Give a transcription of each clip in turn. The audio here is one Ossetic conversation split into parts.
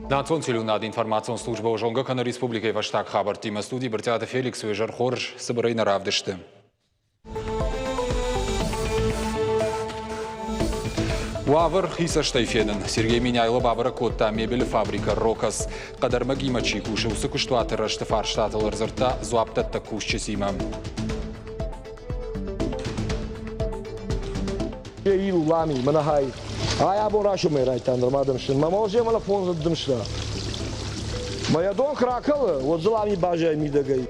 Национ телеуынады информацион службӕ зонгӕ кӕны республикӕйы фӕстаг хабӕрттимӕ. Студийы Брытъиаты Феликс уе зӕр хорз, цыбырӕй нӕ равдысты. Уавӕр хи цӕстӕй фенын. Сергей Меняйло бабӕрӕг кодта мебелы фабрикӕ «Рокос». Хъӕдӕрмӕгимӕ чи кусы, уыцы куыстуаты рӕзты фарстатыл ӕрдзырдта дзуапдӕттӕг кусджытимӕ. Илу лами, мӕнӕ Ай абон райсомӕй райдта нырма дымсын. Мӕ мӕ мӕ фондз дымста. Мӕ йӕ дон куы ракӕлы, уӕд дзы лами баззайы мидӕгӕй.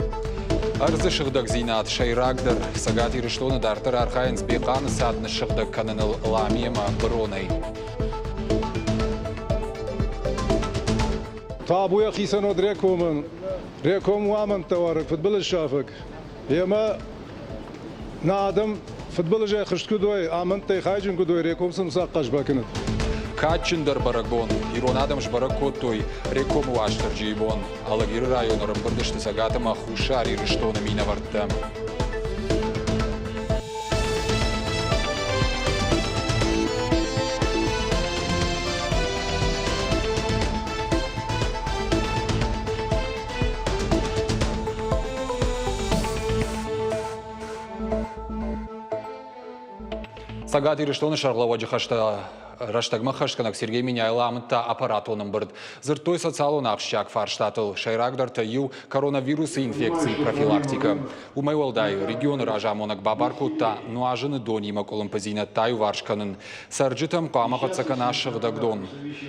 Ӕрдзы сыгъдӕгдзинад сӕйрагдӕр. Цӕгат Ирыстоны дарддӕр архайынц Бехъаны цад ныссыгъдӕг кӕныныл лами ӕмӕ быронӕй. Табу йӕхицӕн уӕд Рекомӕн. Реком уамӕнттӕ уарӕг, фыдбылыз сафӕг. Емӕ нӕ адӕм фыдбылызӕй хызт куыд уой, амӕндтӕй хайджын куыд уой, Реком сын сӕ ахъаз бакӕнӕд. Кадджындӕр бӕрӕгбон ирон адӕм сбӕрӕг кодтой Рекомы Уастырджийы бон. Алагиры районы ӕрӕмбырд сты Цӕгат ӕмӕ Хуссар Ирыстоны минӕвӕрттӕ. Цӕгат Ирыстоны сӕргълӕууӕджы хӕстӕ рӕстӕгмӕ хӕстгӕнӕг Сергей Меняйло амыдта аппаратон ӕмбырд. Дзырдтой социалон ахсджиаг фарстатыл, сӕйрагдӕртӕй иу коронавирусы инфекцийы профилактикӕ. Уымӕй уӕлдай, регионы разамонӕг бабар кодта нуазыны донимӕ къуылымпыдзинӕдтӕ аиуварс кӕнын. Цӕрджытӕм хъуамӕ хӕццӕ кӕна сыгъдӕг дон.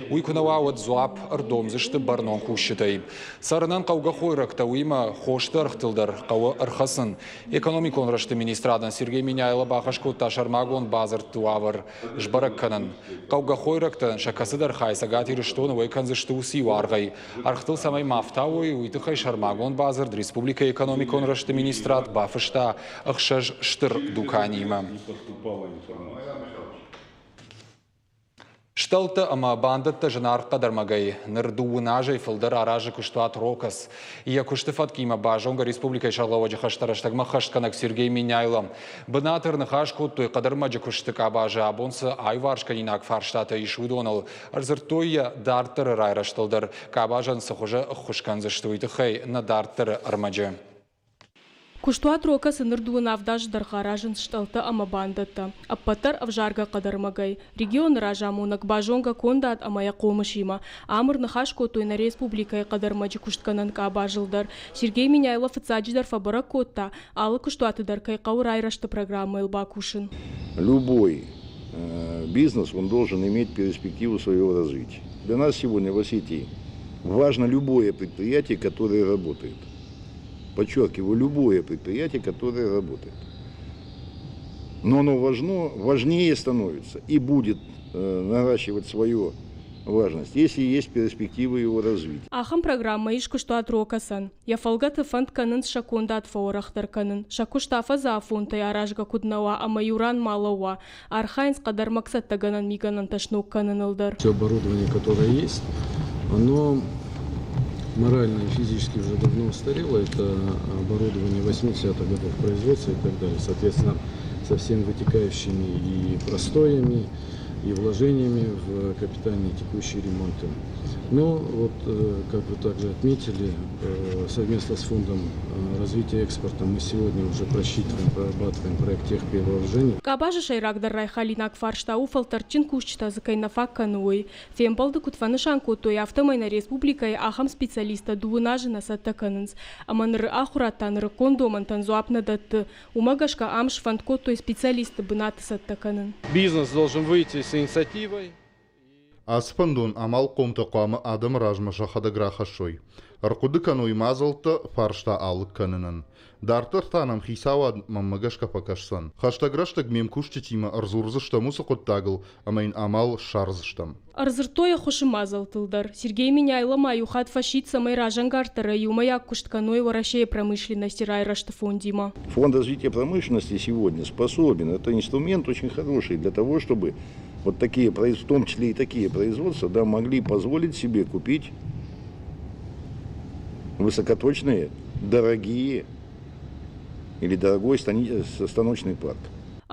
Уый куы нӕ уа, уӕд дзуапп ӕрдомдзысты бӕрнон кусджытӕй. Цӕрынӕн хъӕугӕ хойрӕгтӕ, уыимӕ хосты ӕргътыл дӕр хъӕуы ӕрхӕцын. Экономикон рӕзты министрадӕн Сергей Меняйло бахӕс кодта сӕрмагонд бадзырдты уавӕр сбӕрӕг кӕнын. Хъӕугӕ хойрӕгтӕн сӕ кӕцыдӕр хай Цӕгат Ирыстоны уӕй кӕндзысты уыцы иу аргъӕй. Ӕргътыл цӕмӕй ма фтауой, уый тыххӕй сӕрмагонд бадзырд республикӕйы экономикон рӕзты министрад бафыста ӕхсӕз стыр дуканиимӕ. Стӕлттӕ ӕмӕ бандӕттӕ зынаргъ хъӕдӕрмӕгӕй ныр дыууын азӕй фылдӕр аразы куыстуат «Рокос». Йӕ куысты фӕткимӕ базонгӕ республикӕйы сӕргълӕууӕджы хӕстӕ рӕстӕгмӕ хӕстгӕнӕг Сергей Меняйло. Бынаты ӕрныхас кодтой хъӕдӕрмӕджы куысты къабазы абон цы аиуварскӕнинаг фарстатӕ ис, уыдоныл. Ӕрдзырдтой йӕ дарддӕры райрӕзтыл дӕр. Къабазӕн цы хуызы ӕххуыс кӕндзысты, уый тыххӕй нӕ дарддӕры ӕрмӕджы. Куыстуат Рокосы ныр дыууын авд азы дӕргъы аразынц стъӕлттӕ ӕмӕ бандӕттӕ. Ӕппӕтдӕр ӕвзаргӕ хъӕдӕрмӕгӕй. Регионы разамонӕг базонгӕ кондад ӕмӕ йӕ хъомысимӕ. Ам ӕрныхас кодтой нӕ республикӕйы хъӕдӕрмӕджы куыстгӕнӕн къабазыл дӕр. Сергей Меняйло фыццаджыдӕр фӕбӕрӕг кодта, алы куыстуаты дӕр кӕй хъӕуы райрӕзты программӕйыл бакусын. Любой бизнес, он должен иметь перспективу своего развития. Для нас сегодня в Осетии важно любое предприятие, которое работает. Подчеркиваю, любое предприятие, которое работает. Но оно важно, важнее становится и будет наращивать свою важность, если есть перспективы его развития. Ахӕм программӕ ис куыстуат Рокосӕн. Йӕ фӕлгӕты фӕнд кӕнынц сӕ кондад фӕуӕрӕхдӕр кӕнын, сӕ куыст афӕдзы афонтӕй аразгӕ куыд нӕ уа ӕмӕ иу ран ма лӕууа. Архайынц хъӕдӕрмӕг цӕттӕгӕнӕн мигӕнӕнтӕ сног кӕныныл дӕр. Все оборудование, которое есть, оно морально и физически уже давно устарело. Это оборудование 80-х годов производства и так далее. Соответственно, со всеми вытекающими и простоями, и вложениями в капитальные текущие ремонты. Но вот, как вы также отметили, совместно с Фондом развития экспорта мы сегодня уже просчитываем, прорабатываем проект тех перевооружений. Къабазы сӕйрагдӕр райхалинаг фарста у фӕлтӕрдджын кусджытӕ дзы кӕй нӕ фаг кӕны, уый. Фембӕлды куыд фӕнысан кодтой, афтӕмӕй нӕ республикӕйы ахӕм специалисттӕ дыууын азы нӕ цӕттӕ кӕнынц. Ӕмӕ ныры ахуырад та нырыккон домӕнтӕн дзуапп нӕ дӕтты. Уымӕ гӕсгӕ ам сфӕнд кодтой специалистты бынаты цӕттӕ кӕнын. Бизнес должен выйти с инициативой. Ацы фӕндон амалхъомтӕ хъуамӕ адӕмы размӕ сӕхӕдӕг рахӕссой, ӕрхъуыды кӕной мадзӕлттӕ фарста алыг кӕнынӕн. Дарддӕр та нӕм хицауад мӕнмӕ гӕсгӕ фӕкӕсдзӕн. Хӕстӕг рӕстӕг ме мкусджытимӕ ӕрдзурдзыстӕм уыцы хъуыддагыл ӕмӕ йын амал ссардзыстӕм. Ӕрдзырдтой ӕххуысы мадзӕлттыл дӕр. Сергей Меняйло ма иу хатт фӕсидт, цӕмӕй разӕнгарддӕрӕй иумӕйаг куыст кӕной Уӕрӕсейы промышленности райрӕзты фондимӕ. Фонд развития промышленности сегодня способен, это инструмент очень хороший для того, чтобы вот такие, в том числе и такие производства, да, могли позволить себе купить высокоточные, дорогие или дорогой станочный парк.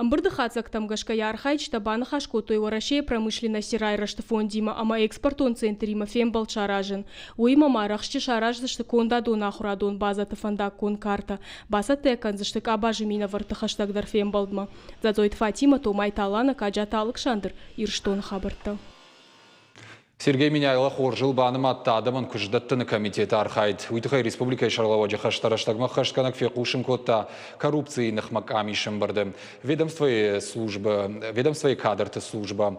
Ӕмбырды хатдзӕгтӕм гӕсгӕ йӕ архайджытӕ баныхас кодтой Уӕрӕсейы промышленности райрӕзты фондимӕ ӕмӕ экспортон центримӕ фембӕлд саразын. Уыимӕ ма рӕхджы сараздзысты кондадон-ахуырадон базӕты фӕндаггон картӕ, бацӕттӕ йӕ кӕндзысты къабазы минӕвӕртты хӕстӕгдӕр фембӕлдмӕ. Дзӕдзойты Фатимӕ, Томайты Алана, Каджаты Алыксандр, Ирыстоны хабӕрттӕ. Сергей Меняйло хорзыл банымадта адӕмӕн куыстдӕттыны комитеты архайд. Уый тыххӕй республикӕйы сӕргълӕууӕджы хӕстӕ рӕстӕгмӕ хӕстгӕнӕг фехъусын кодта коррупцийы ныхмӕ къамисы ӕмбырды. Ведомствойы службӕ, ведомствойы кадрты службӕ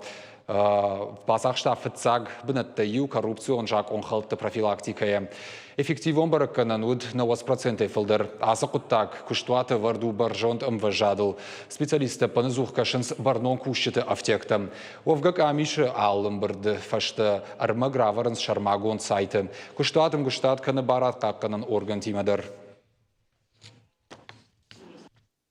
бацахста фыццаг бынӕттӕй иу коррупцион закъонхӕлдты профилактикӕйӕ. Эффективон бӕрӕггӕнӕн уыд 90 процентӕй фылдӕр. Ацы хъуыддаг куыстуаты ӕвӕрд у бӕрзонд ӕмвӕзадыл. Специалисттӕ ӕппынӕдзух кӕсынц бӕрнон кусджыты ӕфтиӕгтӕм. Уӕвгӕ къамисы алы ӕмбырды фӕстӕ ӕрмӕг равӕрынц сӕрмагонд сайты. Куыстуат ӕмгуыстад кӕны барадхъахъхъӕнӕн органтимӕ дӕр.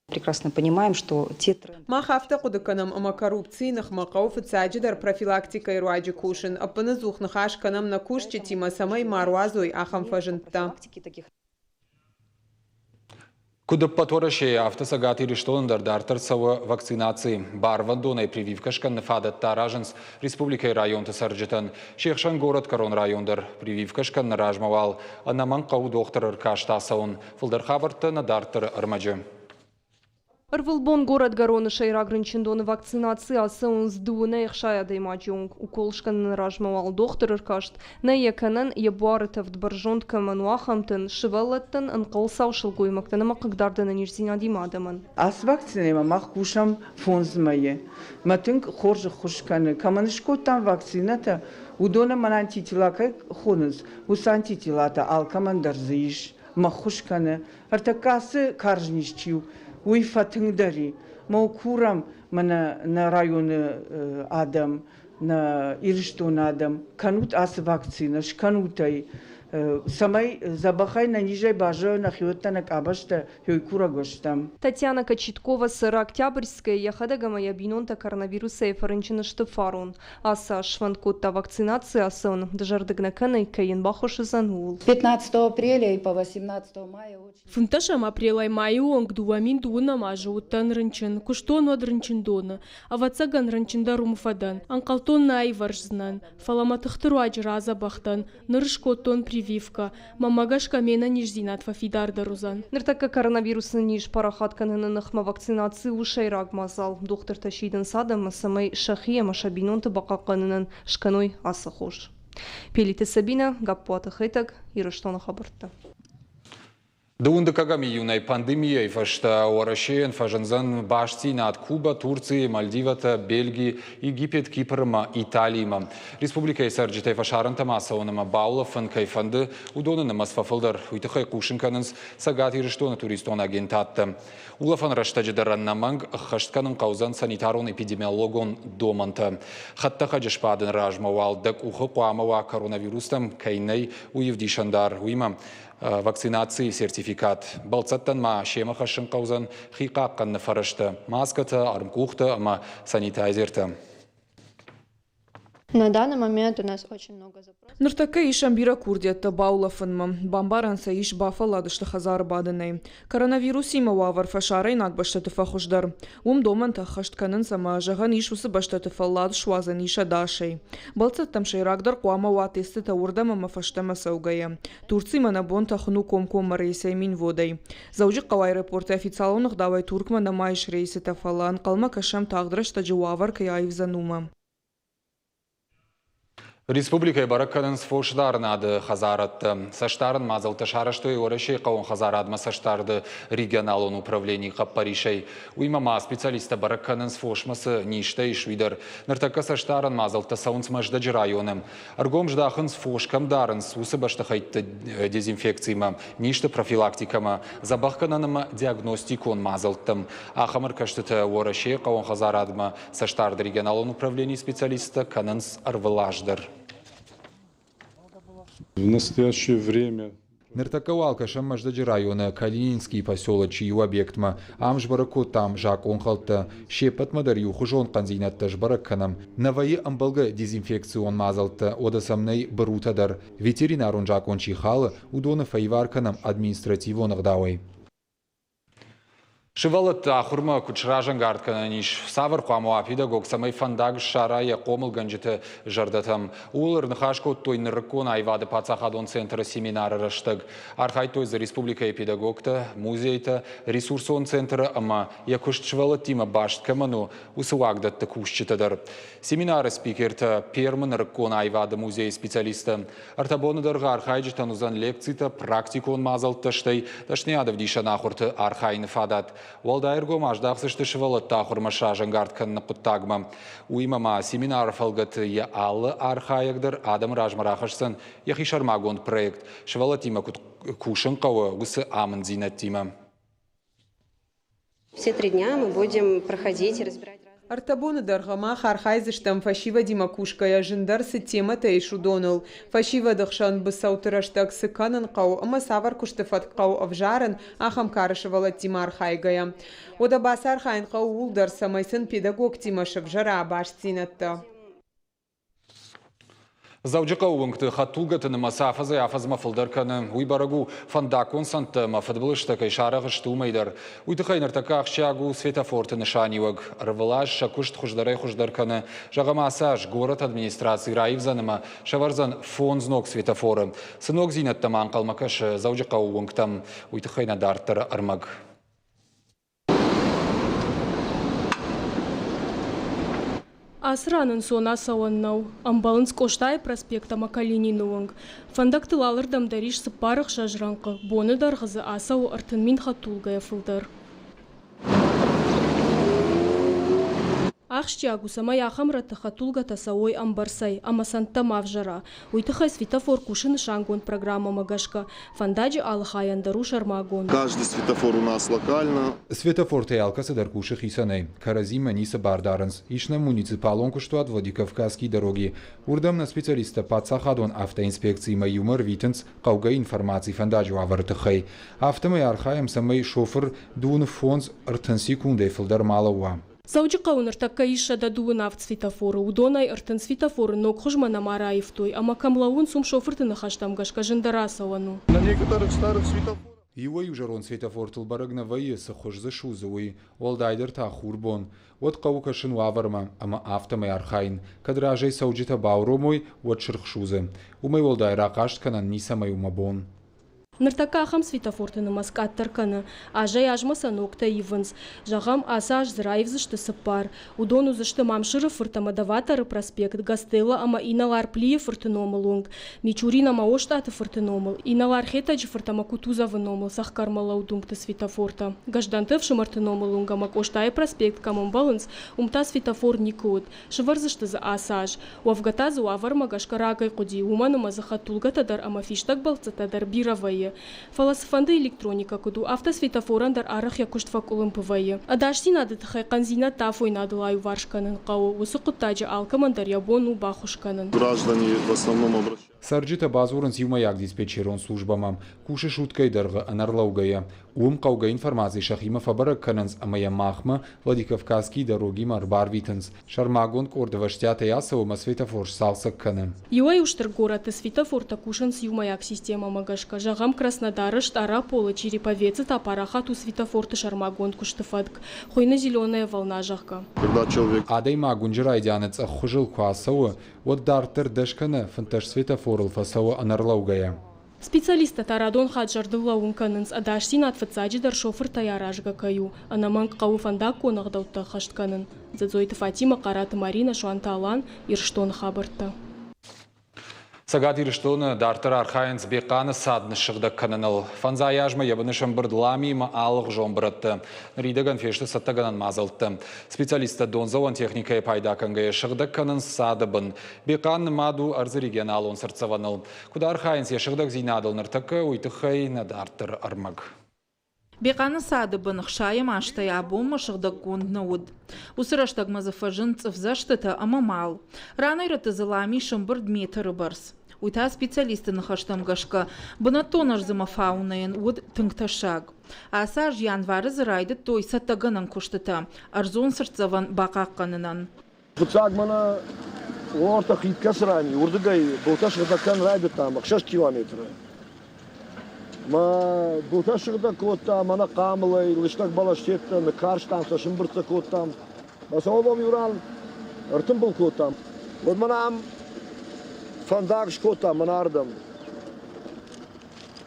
Прекрасно понимаем, что те Мах афтӕ хъуыды кӕнӕм, ӕмӕ коррупцийы ныхмӕ хъӕуы фыццаджыдӕр профилактикӕйы руаджы кусын. Ӕппынӕдзух ныхас кӕнӕм нӕ кусджытимӕ, цӕмӕй ма руадзой ахӕм фӕзындтӕ. Куыд ӕппӕт Уӕрӕсейы, афтӕ Цӕгат Ирыстоны дӕр дарддӕр цӕуы вакцинаци. Барвӕндонӕй прививкӕ скӕныны фадӕттӕ аразынц республикӕйы районты цӕрджытӕн. Се хсӕн горӕтгӕрон район дӕр. Прививкӕ скӕныны размӕ уал ӕнӕмӕнг хъӕуы дохтыры ӕркаст ацӕуын. Фылдӕр хабӕрттӕ нӕ дарддӕры ӕрмӕджы. Ӕрвылбон горӕтгӕроны сӕйраг рынчындоны вакцинаци ацӕуынц 60 адӕймаджы онг. Укол скӕныны размӕ уал дохтыр ӕркаст, нӕ йӕ кӕнӕн, йӕ буары тӕвд бӕрзонд кӕмӕн у, ахӕмтӕн, сывӕллӕттӕн, ӕнхъӕлцау сылгоймӕгтӕн ӕмӕ хъыгдард ӕнӕниздзинадимӕ адӕмӕн. Ацы вакцинӕимӕ мах кусӕм 5 мӕйы. Мӕ тынг хорз ӕххуыс кӕны. Кӕмӕн скодтам вакцинӕтӕ, уыдонӕн мӕн антитела кӕй хонынц, уыцы антителатӕ алкӕмӕн дӕр дзы ис. Мӕ ххуыс кӕны. Ӕртӕккӕ ацы карз низ чи у, уый фӕтынгдӕр и. Мӕ курӕм мӕнӕ нӕ районы адӕм, нӕ Ирыстоны адӕм, кӕнут ацы вакцинӕ, скӕнут ӕй, цӕмӕй дзӕбӕхӕй нӕ низӕй баззайой нӕхиуӕттӕ, нӕ къабӕзтӕ, хёй курӕг стӕм. Татьяна Кочеткова цӕры Октябрьскӕйы, йӕхӕдӕг ӕмӕ йӕ бинонтӕ коронавирусӕй фӕрынчын сты фарон. Ацы аз сфӕнд кодта вакцинаци ацӕуын, дызӕрдыг нӕ кӕны, кӕй йын баххуыс уыдзӕн, ууыл. 15 апреля и по 18 мая 15 апрелӕй майы онг 2020 азы уыдтӕн рынчын, куыстон уӕд рынчындоны. Ӕвӕццӕгӕн, рынчын дӕр уым фӕдӕн. Ӕнхъӕлдтон нӕ аивӕрздзынӕн, фӕлӕ мӕ тыхты руаджы радзӕбӕх дӕн. Ныр скодтон прививкӕ. Мӕнмӕ гӕсгӕ ме нӕниздзинад фӕфидардӕр уыдзӕн. Ныртӕккӕ коронавирусы низ парахат кӕныны ныхмӕ вакцинаци у сӕйраг мадзал. Дохтыртӕ сидынц адӕммӕ, цӕмӕй сӕхи ӕмӕ сӕ бинонты бахъахъхъӕнынӕн скӕной ацы хос. Пелиты Сабина, Гаппуаты Хетӕг, Ирыстоны хабӕрттӕ. 22 июнӕй пандемийӕйы фӕстӕ Уӕрӕсейӕн фӕзындзӕн бастдзинад Куба, Турци, Мальдивӕтӕ, Бельги, Египет, Кипр ӕмӕ Италиимӕ. Республикӕйы цӕрджытӕй фӕсарӕнтӕм ацӕуын ӕмӕ баулӕфын кӕй фӕнды, уыдоны нымӕц фӕфылдӕр. Уый тыххӕй хъусын кӕнынц Цӕгат Ирыстоны туристон агентадтӕ. Улӕфӕн рӕстӕджы дӕр ӕнӕмӕнг ӕххӕст кӕнын хъӕудзӕн санитарон-эпидемиологон домӕнтӕ. Хӕдтӕхӕджы сбадыны размӕ уал дӕ къухы хъуамӕ уа коронавирустӕм кӕй нӕй, уый ӕвдисӕндар. Уыимӕ вакцинацийы сертификат. Бӕлццӕттӕн ма семӕ хӕссын хъӕудзӕн хи хъахъхъӕныны фӕрӕзтӕ, маскӕтӕ, ӕрмкъухтӕ ӕмӕ санитайзертӕ. На данный момент у нас очень много запросов. Ныртӕккӕ исӕм бирӕ курдиӕттӕ баулӕфынмӕ. Бамбарӕн сӕ ис, бафӕлладысты хӕдзары бадынӕй. Коронавирусимӕ уавӕр фӕсарӕйнаг бӕстӕты фӕхуыздӕр. Уым домӕнтӕ ӕххӕст кӕнынц ӕмӕ, зӕгъӕн ис, уыцы бӕстӕты фӕллад суадзӕн ис ӕдасӕй. Бӕлццӕттӕм сӕйрагдӕр хъуамӕ уа тестытӕ уырдӕм ӕмӕ фӕстӕмӕ цӕугӕйӕ. Турцимӕ нӕ бон тӕхын у комкоммӕ рейсӕй Минводӕй. Дзӕуджыхъӕуы аэропорты официалон ӕгъдауӕй Туркмӕ нӕма ис рейсытӕ, фӕлӕ ӕнхъӕлмӕ кӕсӕм, тагъд рӕстӕджы уавӕр кӕй аивдзӕн, уымӕ. Республикӕйы бӕрӕг кӕнынц фосдарынады хӕдзарадтӕ. Цӕстдарӕн мадзӕлттӕ сарӕзтой Уӕрӕсейы хъӕууон хӕдзарадмӕ цӕстдарды регионалон управленийы хъӕппӕрисӕй. Уыимӕ ма специалисттӕ бӕрӕг кӕнынц, фосмӕ цы низтӕ ис, уый дӕр. Ныртӕккӕ цӕстдарӕн мадзӕлттӕ цӕуынц Мӕздӕджы районы. Ӕргом здахынц, фос кӕм дарынц, уыцы бӕстыхӕйтты дезинфекцимӕ, низты профилактикӕмӕ, дзӕбӕхгӕнӕн ӕмӕ диагностикон мадзӕлттӕм. Ахӕм ӕркӕстытӕ Уӕрӕсейы хъӕууон хӕдзарадмӕ цӕстдарды регионалон управленийы специалисттӕ кӕнынц ӕрвылаз дӕр. В настоящее время Ныртӕккӕ уал кӕсӕм Мӕздӕджы районы Калининскийы поселочы иу объектмӕ. Ам сбӕрӕг кодтам закъонхӕлдтӕ. Се ппӕтмӕ дӕр иухуызон хъӕндзинӕдтӕ сбӕрӕг кӕнӕм. Нӕ вӕййы ӕмбӕлгӕ дезинфекцион мадзӕлттӕ, уӕдӕ сӕм нӕй бырутӕ дӕр. Ветеринарон закъон чи халы, уыдоны фӕивар кӕнӕм административон ӕгъдауӕй. Сывӕллӕтты ахуырмӕ куыд сразӕнгард кӕнӕн ис, цавӕр хъуамӕ уа педагог, цӕмӕй фӕндаг ссара йӕ хъомылгӕнджыты зӕрдӕтӕм? Ууыл ӕрныхас кодтой нырыккон аивады паддзахадон центры семинары рӕстӕг. Архайдтой дзы республикӕйы педагогтӕ, музейтӕ, ресурсон центры ӕмӕ йӕ куыст сывӕллӕттимӕ баст кӕмӕн у, уыцы уагдӕтты кусджытӕ дӕр. Семинары спикертӕ Пермы нырыккон аивады музейы специалисттӕ. Ӕртӕ боны дӕргъы архайджытӕн уыдзӕн лекцитӕ, практикон мадзӕлттӕ, стӕй дӕсныйадӕвдисӕн ахуырты архайыны фадат. Уӕлдай ӕргом аздахдзысты сывӕллӕтты ахуырмӕ сразӕнгард кӕныны хъуыддагмӕ. Уыимӕ ма семинары фӕлгӕты йӕ алы архайӕг дӕр адӕмы размӕ рахӕсдзӕн йӕхи сӕрмагонд проект, сывӕллӕттимӕ куыд кусын хъӕуы, уыцы амынддзинӕдтимӕ. Все три дня мы будем проходить и разбирать. Ӕртӕ боны дӕргъы мах архайдзыстӕм фӕсивӕдимӕ кусгӕйӕ зындӕр цы темӕтӕ ис, уыдоныл. Фӕсивӕды хсӕн быцӕуты рӕстӕг цы кӕнын хъӕуы ӕмӕ цавӕр куысты фӕтк хъӕуы ӕвзарын, ахӕм кары сывӕллӕттимӕ архайгӕйӕ. Уӕдӕ бацархайын хъӕуы ууыл дӕр, цӕмӕй сын педагогтимӕ сӕвзӕра бастдзинӕдтӕ. Дзӕуджыхъӕуы уынгты хӕдтулгӕты нымӕц афӕдзӕй-афӕдзмӕ фылдӕр кӕны. Уый бӕрӕг у, фӕндаггон цӕндтӕ ӕмӕ фыдбылызтӕ кӕй сарӕх сты, уымӕй дӕр. Уый тыххӕй ныртӕккӕ ахсджиаг у светофорты нысаниуӕг. Ӕрвылаз сӕ куыст хуыздӕрӕй-хуыздӕр кӕны. Зӕгъӕм, ацы аз горӕты администраци раивдзӕн ӕмӕ сӕвӕрдзӕн фондз ног светофоры. Цы ногдзинӕдтӕм ӕнхъӕлмӕ кӕсы Дзӕуджыхъӕуы уынгтӕм, уый тыххӕй нӕ дарддӕры ӕрмӕг. Ацы ран ӕнцон ацӕуӕн нӕу. Ӕмбӕлынц Къостайы проспект ӕмӕ Калинины уынг. Фӕндӕгтыл алырдӕм дӕр ис цыппар-ӕхсӕз рӕнхъы, боны дӕргъы дзы ацӕуы 30 000 хӕдтулгӕйӕ фылдӕр. Ахсджиаг у, цӕмӕй ахӕм рӕтты хӕдтулгӕтӕ цӕуой ӕмбӕрцӕй ӕмӕ цӕндтӕ ма взӕра. Уый тыххӕй светофор кусы нысангонд программӕмӕ гӕсгӕ. Фӕндаджы алы хайӕн дӕр у сӕрмагонд. Каждый светофор у нас локально. Светофортӕй алкӕцыдӕр кусы хицӕнӕй, кӕрӕдзимӕ ницы бар дарынц. Ис нӕм муниципалон куыстуат Владикавказский дороги. Уырдӕм нӕ специалисттӕ паддзахадон автоинспекциимӕ иумӕ рвитынц хъӕугӕ информаци фӕндаджы уавӕры тыххӕй. Афтӕмӕй архайӕм, цӕмӕй шофыр дыууын фондз ӕртын секундӕй фылдӕр ма лӕууа. Дзӕуджыхъӕуы ныртӕккӕ ис 127 светофоры, уыдонӕй 30 светофоры ног хуызмӕ нӕма раивтой ӕмӕ кӕм лӕууынц, уым шофырты ныхӕстӕм гӕсгӕ зындӕр ацӕуӕн у. На некоторых старых светофорах Иуӕй-иу зӕронд светофортыл бӕрӕг нӕ вӕййы, цы хуыз дзы судзы, уый, уӕлдайдӕр та хурбон. Уӕд хъӕуы кӕсын уавӕрмӕ ӕмӕ афтӕмӕй архайын. Кӕд разӕй цӕуджытӕ бауромой, уӕд сырх судзы. Уымӕй уӕлдай рахъаст кӕнӕн ницӕмӕй у мӕ бон. Ныртӕккӕ ахӕм светофорты нымӕц къаддӕр кӕны. Азӕй-азмӕ сӕ ногтӕ ивынц. Зӕгъӕм, ацы аз дзы раивдзысты цыппар. Уыдон уыдзысты Мамсыры фырт ӕмӕ Доваторы проспект, Гастелло ӕмӕ инӕлар Плийы фырты номыл уынг, Мичурин ӕмӕ Остъаты фырты номыл, инӕлар Хетӕджы фырт ӕмӕ Кутузовы номыл цӕхгӕрмӕ лӕуд уынгты светофортӕ. Гӕздӕнты ӕфсымӕрты номыл уынг ӕмӕ Къостайы проспект кӕм ӕмбӕлынц, уым та светофор никуы уыд. Сывӕрдзысты дзы ацы аз. Уӕвгӕ та дзы уавӕрмӕ гӕсгӕ рагӕй хъуыди, уымӕн ӕмӕ дзы хӕдтулгӕтӕ дӕр ӕмӕ фистӕг бӕлццӕттӕ дӕр бирӕ вӕййы. Фӕлӕ цыфӕнды электроникӕ куыд у, афтӕ светофорӕн дӕр арӕх йӕ куыст фӕкъуылымпы вӕййы. Ӕдасдзинады тыххӕй хъӕндзинӕдтӕ афойнадыл аиуварс кӕнын хъӕуы, уыцы хъуыддаджы алкӕмӕн дӕр йӕ бон у баххуыс кӕнын. Граждане в основном обращаются. Цӕрджытӕ бадзурынц иумӕйаг диспетчерон службӕмӕ, кусы суткӕйы дӕргъы ӕнӕрлӕугӕйӕ. Уым хъӕугӕ информаци сӕхимӕ фӕбӕрӕг кӕнынц ӕмӕ йӕ махмӕ, Владикавказский дорогимӕ ӕрбарвитынц. Сӕрмагонд къорд ӕвӕстиатӕй ацӕуы ӕмӕ светофор сцалцӕг кӕны. Иуӕй-иу стыр горӕтты светофортӕ кусынц иумӕйаг системӕмӕ гӕсгӕ. Зӕгъӕм, Краснодары, Стъараполы, Череповецы та парахат у светофорты сӕрмагонд куысты фӕтк. Хуыйны «Зеленая волна», зӕгъгӕ. Адӕймаг уынджы райдианы цъӕх хуызыл куы ацӕуы, уӕд дарддӕр дӕс кӕнӕ 15 светофорыл фӕцӕуы ӕнӕрлӕугӕйӕ. Специалисттӕ та радон хатт зӕрдыл лӕууын кӕнынц, ӕдасдзинад фыццаджыдӕр шофыртӕй аразгӕ кӕй у, ӕнӕмӕнг хъӕуы фӕндаггон ӕгъдӕуттӕ ӕххӕст кӕнын. Дзӕдзойты Фатимӕ, Хъараты Маринӕ, Суанты Алан, Ирыстоны хабӕрттӕ. Цӕгат Ирыстоны дарддӕр архайынц Бехъаны цад ныссыгъдӕг кӕныныл. Фӕндзай азмӕ йӕ быны сӕмбырд ламимӕ алыгъуызон бырӕттӕ. Ныридӕгӕн фесты цӕттӕгӕнӕн мадзӕлттӕ. Специалисттӕ дондзӕуӕн техникӕйӕ пайда кӕнгӕйӕ сыгъдӕг кӕнынц цады бын. Бехъан нымад у ӕрдзы регионалон цыртдзӕвӕныл. Куыд архайынц йӕ сыгъдӕгдзинадыл ныртӕккӕ, уый тыххӕй нӕ дарддӕр ӕрмӕг. Бехъаны цады бын ӕхсайӕм азтӕй абонмӕ сыгъдӕггонд нӕ уыд. Уыцы рӕстӕгмӕ дзы фӕзынд цъыфдзӕстытӕ ӕмӕ мал. Ранӕй-рӕтты дзы лами сӕмбырд метры бӕрц. Уый та специалистты ныхӕстӕм гӕсгӕ, бынӕттон ӕрдзымӕ фаунӕйӕн уыд тынг тӕссаг. Ацы аз январы дзы райдыдтой цӕттӕгӕнӕн куыстытӕ ӕрдзон цыртдзӕвӕн бахъахъхъӕнынӕн. Фыццаг мӕнӕ уорта хид кӕцы ран и, уырдыгӕй былтӕ сыгъдӕг кӕнын райдыдтам 6 километры. Мӕ былтӕ сыгъдӕг кодтам, ӕнӕ хъамылӕй, лыстӕг бӕлӕстӕ ныккарстам сӕ, сымбырдтӕ кодтам. Мӕ сӕуӕбон иу ран ӕртымбыл кодтам. Уӕд мӕнӕ ам фӕндаг скодтам мӕнӕ ардӕм.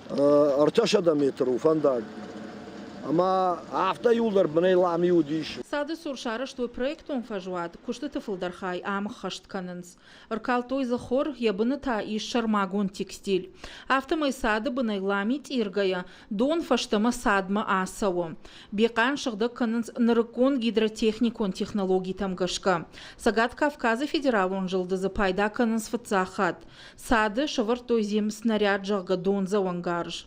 300 метр у фӕндаг. Ӕмӕ афтӕ иуылдӕр бынӕй лами уыдис. Цады цур сарӕзтой проектон фӕзуат, куыстыты фылдӕр хай ам ӕххӕст кӕнынц. Ӕркалдтой дзы хор, йӕ быны та ис сӕрмагонд текстиль. Афтӕмӕй цады бынӕй лами цъиргӕйӕ, дон фӕстӕмӕ цадмӕ ацӕуы. Бехъан сыгъдӕг кӕнынц нырыккон гидротехникон технологитӕм гӕсгӕ. Цӕгат Кавказы федералон зылды дзы пайда кӕнынц фыццаг хатт. Цады сӕвӕрдтой земснаряд, зӕгъгӕ, дондзӕуӕнгарз.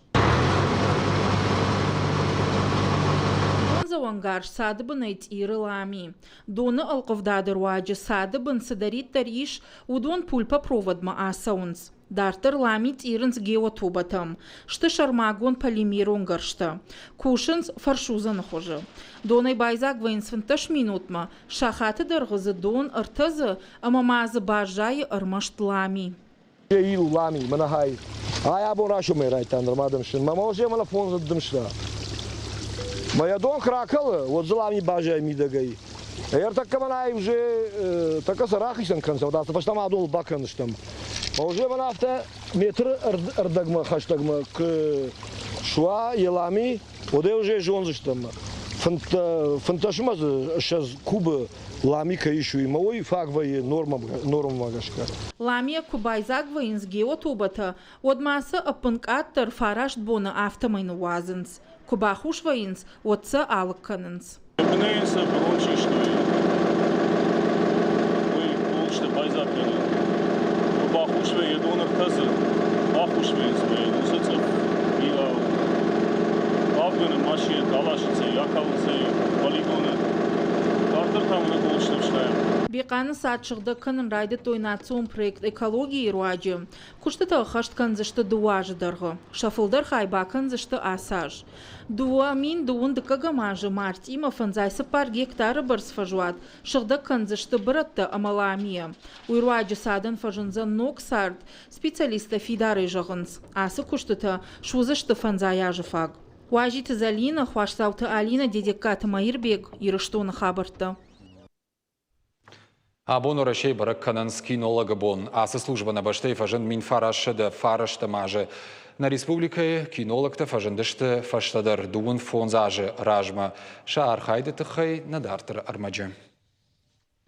Дондзӕуӕнгарз цады бынӕй цъиры лами. Доны ӕлхъывдады руаджы цады бын цыдӕриддӕр ис, уыдон пульпопроводмӕ ацӕуынц. Дарддӕр лами цъирынц геотобӕтӕм. Сты сӕрмагонд полимерон гӕрзтӕ. Кусынц фӕрсудзӕны хуызы. Донӕй байдзаг вӕййынц 15 минутмӕ, сахаты дӕргъы дзы дон ӕртӕдзы ӕмӕ ма дзы баззайы ӕрмӕст лами. Ил лами, мӕнӕ хай. Ай абон райсомӕй райдта нырма дымсын. Мӕ мӕ мӕнӕ фондз дымста. Мӕ йӕ дон куы ракӕлы, уӕд дзы лами баззайы мидӕгӕй. Ӕртӕккӕ мӕнӕ уже тӕккӕ сӕ рахицӕн кӕнцӕ, уӕд фӕстӕмӕ адоныл бакӕндзыстӕм. Мӕ уже мӕнӕ афтӕ метры ӕрдӕгмӕ хӕстӕгмӕ куы суа Елами, уӕд ӕй уже зондзыстӕм. Фынддӕсмӕ дзы 20 кубы лами кӕй ис, уый ӕмӕ уый фаг вӕййы нормӕмӕ гӕсгӕ. Ламийӕ куы байдзаг вӕййынц геотобӕтӕ, уӕд ма сӕ ӕппынкъаддӕр фараст боны афтӕмӕй ныууадзынц. Куы бахус вӕййынц, уӕд сӕ алыг кӕнынц. Бынӕй сӕ бырон систой, уый голджыты байдзаг кӕнын. Куы бахус вӕййы дон ӕртӕдзы, бахус вӕййынц уыцы цъыф бирӕ у. Авгӕны машинӕтӕ аласынц ӕй, акалынц ӕй полигоны. Дарддӕр та уыны голджыты ӕфснайӕм. Бехъаны цад сыгъдӕг кӕнын райдыдтой национ проект «Экология-йы руаджы. Куыстытӕ ӕххӕст кӕндзысты дыууӕ азы дӕргъы. Сӕ фылдӕр хай бакӕндзысты ацы аз. 2000 дыккӕгӕм азы мартъимӕ 54 гектары бӕрц фӕзуат сыгъдӕг кӕндзысты бырӕттӕ ӕмӕ ламийӕ. Уый руаджы цадӕн фӕзындзӕн ног цард, специалисттӕ фидарӕй зӕгъынц, ацы куыстытӕ суыдзысты фӕндзай азы фаг. Уазиты Зӕлинӕ, Хуасдзауты Алинӕ, Дедегкаты Мӕирбег, Ирыстоны хабӕрттӕ. Абон Уӕрӕсейы бӕрӕг кӕнынц кинологы бон. Ацы службӕ нӕ бӕстӕйы фӕзынд 1909 азы. Нӕ республикӕйы кинологтӕ фӕзындысты фӕстӕдӕр 25 азы размӕ. Сӕ архайды тыххӕй нӕ дарддӕры ӕрмӕджы.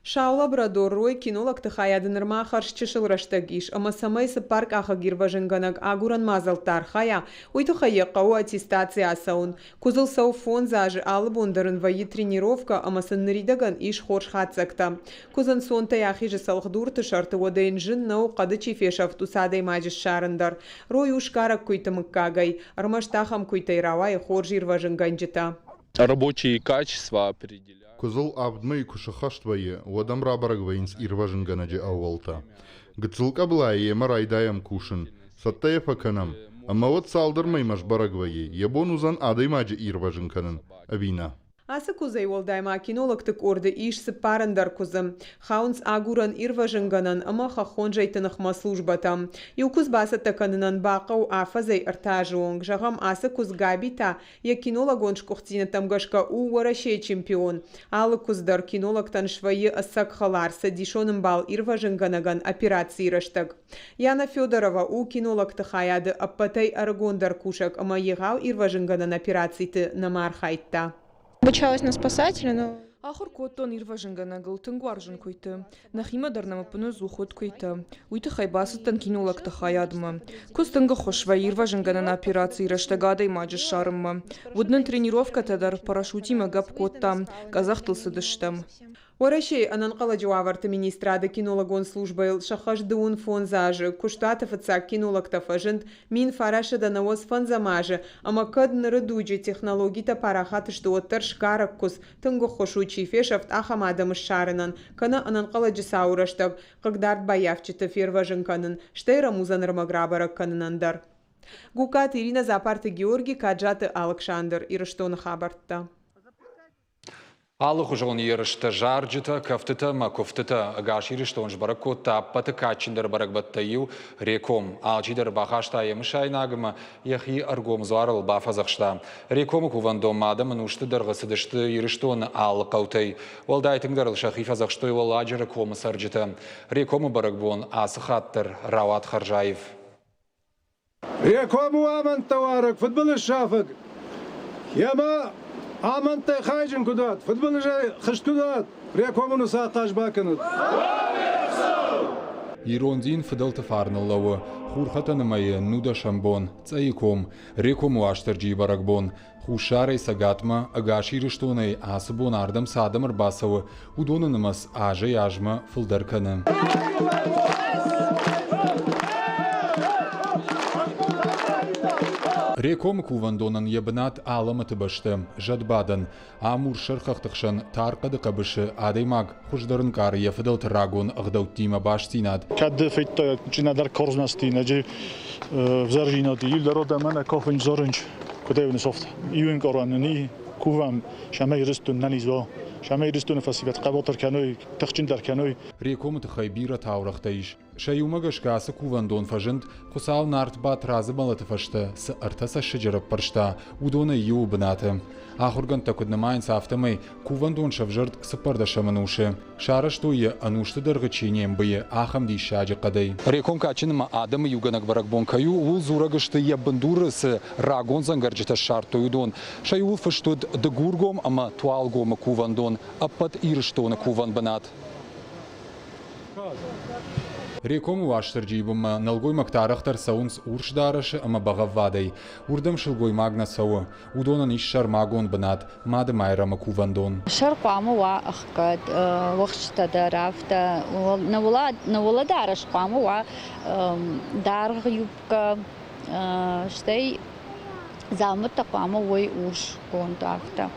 Сау лабрадор Рой кинологты хайады нырма хӕрз чысыл рӕстӕг ис, ӕмӕ цӕмӕй цыппаркъахыг ирвӕзынгӕнӕг агурӕн мадзӕлттӕ архайа, уый тыххӕй йӕ хъӕуы аттестаци ацӕуын. Куыдзыл цӕуы фондз азы, алы бон дӕр ын вӕййы тренировкӕ ӕмӕ сын ныридӕгӕн ис хорз хатдзӕгтӕ. Куыдз ӕнцонтӕй ахизы цӕлхдурты сӕрты, уӕдӕ йын зын нӕу, хъӕды чи фесӕфт, уыцы адӕймаджы ссарын дӕр. Рой у сгарӕг куыйты мыггагӕй. Ӕрмӕст ахӕм куыйтӕй рауайы хорз ирвӕзынгӕнджытӕ. Рабочие качества определяют. Куыдзыл авд мӕйы куы сыххӕст вӕййы, уӕд ӕм рабӕрӕг вӕййынц ирвӕзынгӕнӕджы ӕууӕлтӕ. Гыццыл къӕбылайы йемӕ райдайӕм кусын, цӕттӕ йӕ фӕкӕнӕм, ӕмӕ уӕд цалдӕр мӕймӕ сбӕрӕг вӕййы, йӕ бон уыдзӕн адӕймаджы ирвӕзын кӕнын ӕви нӕ. Ацы куыдзӕй уӕлдай ма кинологты къорды ис цыппар ӕндӕр куыдзы. Хауынц агурӕн-ирвӕзынгӕнӕн ӕмӕ хӕххон зӕйты ныхмӕ службӕтӕм. Иу куыдз бацӕттӕ кӕнынӕн бахъӕуы афӕдзӕй ӕртӕ азы онг. Зӕгъӕм, ацы куыдз Габи та йӕ кинологон сгуыхтдзинӕдтӕм гӕсгӕ у Уӕрӕсейы чемпион. Алы куыдз дӕр кинологтӕн свӕййы ӕцӕг хӕлар, цӕдисон ӕмбал ирвӕзынгӕнӕгӕн операцийы рӕстӕг. Яна Федорова у кинологты хайады ӕппӕтӕй ӕрыгондӕр кусӕг ӕмӕ егъау ирвӕзынгӕнӕн операциты нӕма архайдта. Обучалась на спасателя, но Ахуыр кодтон ирвӕзынгӕнӕгыл, тынг уарзын куыйты. Нӕхимӕ дӕр нӕм ӕппынӕдзух уыд куыйтӕ. Уый тыххӕй бацыдтӕн кинологты хайадмӕ. Куыдз тынг ӕххуыс вӕййы ирвӕзынгӕнӕн операцийы рӕстӕг адӕймаджы ссарынмӕ. Уыд нын тренировкӕтӕ дӕр, парашютимӕ гӕпп кодтам, къӕдзӕхтыл цыдыстӕм. Уӕрӕсейы ӕнӕнхъӕлӕджы уавӕрты министрады кинологон службӕйыл сӕххӕст дыууын фондз азы. Куыстуаты фыццаг кинологтӕ фӕзынд 1995 азы, ӕмӕ кӕд ныры дуджы технологитӕ парахат сты, уӕддӕр сгарӕг куыдз тынг ӕххуыс у, чи фесӕфт, ахӕм адӕмы ссарынӕн, кӕнӕ ӕнӕнхъӕлӕджы цауы рӕстӕг хъыгдардбаййафджыты фервӕзын кӕнын, стӕй рӕмудзӕн ӕрмӕг рабӕрӕг кӕнынӕн дӕр. Гукаты Иринӕ, Дзапарты Георги, Каджаты Алыксандр, Ирыстоны хабӕрттӕ. Алыхуызон ерыстӕ, зарджытӕ, кӕфтытӕ ӕмӕ куывтытӕ ӕгас Ирыстон сбӕрӕг кодта ӕппӕты кадджындӕр бӕрӕгбӕттӕй иу Реком. Алчидӕр бахаста йӕ мысайнаг ӕмӕ йӕхи ӕргом дзуарыл бафӕдзӕхста. Рекомы кувӕндонмӕ адӕм ӕнусты дӕргъы цыдысты Ирыстоны алы хъӕутӕй. Уӕлдай тынгдӕр ыл сӕхи фӕдзӕхстой Уӕлладжыры комы цӕрджытӕ. Рекомы бӕрӕгбон ацы хатт дӕр рауад хӕрзаив. Реком у амӕндтӕуарӕг, фыдбылыз сафӕг. Йемӕ амӕндтӕй хайджын куыд уат, фыдбылызӕй хызт куыд уат, Рекомы ныц ахъаз бакӕнут. Ирон дин фыдӕлты фарныл лӕууы. Хурхӕтӕны мӕйы нудӕсӕм бон, Цъӕйы ком, Рекомы Уастырджийы бӕрӕгбон. Хуссарӕй Цӕгатмӕ, ӕгас Ирыстонӕй ацы бон ардӕм цы адӕм ӕрбацӕуы, уыдоны нымӕц азӕй-азмӕ фылдӕр кӕны. Рекомы кувӕндонӕн йӕ бынат алӕмӕты бӕсты, зӕдбадӕн. Ам урссӕр хӕхты хсӕн тар хъӕды хъӕбысы адӕймаг хуыздӕр ӕнкъары йӕ фыдӕлты рагон ӕгъдӕуттимӕ бастдзинад. Кӕд федта чинадӕр корзнасти, нӕджы взӕрзинад, илдӕр одӕмӕ кофынч зорынч, куыдӕй нысофт. Иуин къоран ни кувӕм, сӕмӕ Ирыстон нӕниз уа, сӕмӕ Ирыстоны фӕсивӕд хъӕбатыр кӕной, тыхджындӕр кӕной. Рекомы тыххӕй бирӕ таурӕгътӕ ис. Сӕ иумӕ гӕсгӕ ацы кувӕндон фӕзынд, Хуыцау Нарт Батрадзы мӕлӕты фӕстӕ цы ӕртӕ цӕссыджы раппӕрста, уыдонӕй иуы бынаты. Ахуыргӕндтӕ куыд нымайынц, афтӕмӕй кувӕндон сӕвзӕрд цыппӕрдӕсӕм ӕнусы. Сарӕзтой йӕ, ӕнусты дӕргъы чи не мбыйы, ахӕм диссаджы хъӕдӕй. Реком кадджын ӕмӕ адӕмы иугӕнӕг бӕрӕгбон кӕй у, ууыл дзурӕг сты, йӕ бындуры цы рагон дзӕнгӕрджытӕ ссардтой, уыдон. Сӕ иуыл фыст уыд Дыгургом ӕмӕ Туалгомы кувӕндон, ӕппӕт Ирыстоны кувӕн бынат. Рекомы Уастырджийы бынмӕ нӕлгоймӕгтӕ арӕхдӕр цӕуынц урс дарӕсы ӕмӕ бӕгъӕввадӕй. Уырдӕм сылгоймаг нӕ цӕуы. Уыдонӕн ис сӕрмагонд бынат Мады Майрӕмы кувӕндон. Сӕр хъуамӕ уа ӕхгӕд, уӕхсчытӕ дӕр афтӕ. Нӕ уӕлӕдарӕс хъуамӕ уа даргъ юбкӕ, стӕй дзаумӕттӕ хъуамӕ уой урсгонд афтӕ.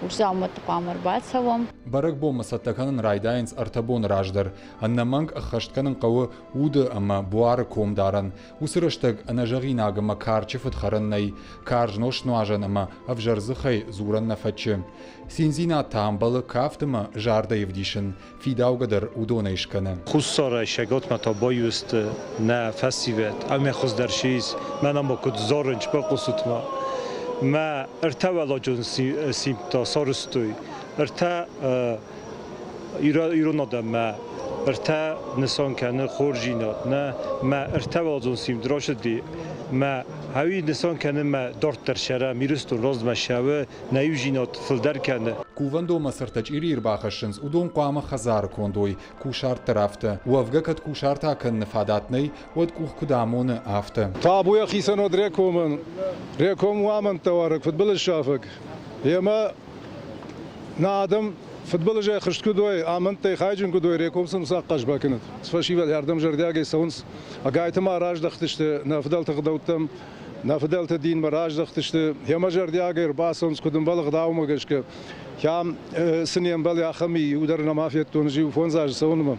Урс дзаумӕтты хъуамӕ ӕрбацӕуӕм. Бӕрӕгбонмӕ цӕттӕ кӕнын райдайынц ӕртӕ боны раздӕр. Ӕнӕмӕнг ӕххӕст кӕнын хъӕуы уды ӕмӕ буары комдарӕн. Уыцы рӕстӕг ӕнӕзӕгъинаг ӕмӕ карчы фыд хӕрӕн нӕй, карз нозт нуазӕн ӕмӕ ӕвзӕр дзыхӕй дзурӕн нӕ фӕччы. Циндзинад та ӕмбӕлы кафт ӕмӕ зардӕй ӕвдисын, фидаугӕ дӕр уыдонӕй скӕны. Хуссарӕй Сӕгатмӕ та баиу сты нӕ фӕсивӕд, ӕмӕ хуыздӕр сис, мӕнӕ ма куыд зарынч бахъусут-ма. Мӕ ӕртӕуӕладжон симдта сарӕзтой ӕртӕ ирон адӕммӕ ӕртӕ нысан кӕны хорздзинад. Нӕ мӕ ӕртӕуӕладзон симд рацыди, мӕ ӕви нысан кӕны мӕ дарддӕр сӕрӕм Ирыстон размӕ цӕуы, нӕ иудзинад фылдӕр кӕны. Кувӕндонмӕ цы ӕртӕ чъирийы ӕрбахӕссынц, уыдон хъуамӕ хӕдзары конд уой, кусарт дӕр афтӕ. Уӕвгӕ кӕд кусарт акӕныны фадат нӕй, уӕд къух куыд амоны, афтӕ. Табу йӕхицӕн уӕд Рекомӕн, Реком у амӕндтӕуарӕг, фыдбылыз сафӕг. Йемӕ нӕ адӕм фыдбылызӕй хызт куыд уой, амӕндтӕй хайджын куыд уой, Реком сын цы ахъаз бакӕнӕд. Фӕсивӕд ардӕм зӕрдиагӕй цӕуынц, ӕгайтма раздӕхтысты нӕ фыдӕлты ӕгъдӕуттӕм, нӕ фыдӕлты динмӕ раздӕхтысты, йемӕ зӕрдиагӕй ӕрбацӕуынц, куыд ӕмбӕлы ӕгъдаумӕ гӕсгӕ. Кӕм цы не мбӕлы, ахӕм иу дӕр нӕма федтон, ӕз иу фондз азы цӕуынмӕ.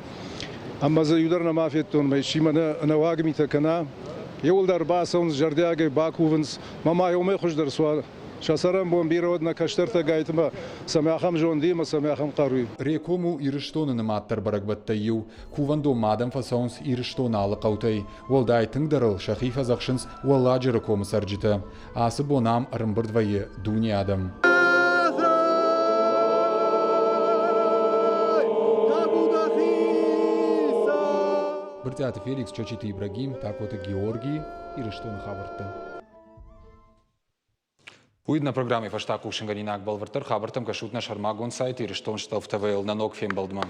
Ӕмӕ дзы иу дӕр нӕма федтон, мӕ исчи мӕ нӕуӕг митӕ кӕна. Иуылдӕр бацӕуынц, зӕрдиагӕй бакувынц, мӕ ма уымӕй хуыздӕр суа. Сӕ цӕрӕнбон бирӕ уӕд нӕ кӕстӕртӕ гайтмӕ, цӕмӕй ахӕм зонд и ӕмӕ цӕмӕй ахӕм хъару и. Реком у Ирыстоны нымаддӕр бӕрӕгбӕттӕй иу. Кувӕндонмӕ адӕм фӕцӕуынц Ирыстоны алы хъӕутӕй. Уӕлдай тынгдӕр ыл сӕхи фӕдзӕхсынц Уӕлладжыры комы цӕрджытӕ. Ацы бон ам ӕрӕмбырд вӕййы дуне адӕм. Брытъиаты Феликс, Чочиты Ибрагим, Такоты Георгий, Ирыстоны хабӕрттӕ. Уый нӕ программӕйы фӕстаг хъусынгӕнинаг бӕлвырддӕр хабӕрттӕм кӕсут нӕ сӕрмагонд сайт Ирыстон Стълф ТВ-йыл нӕ ног фембӕлдмӕ.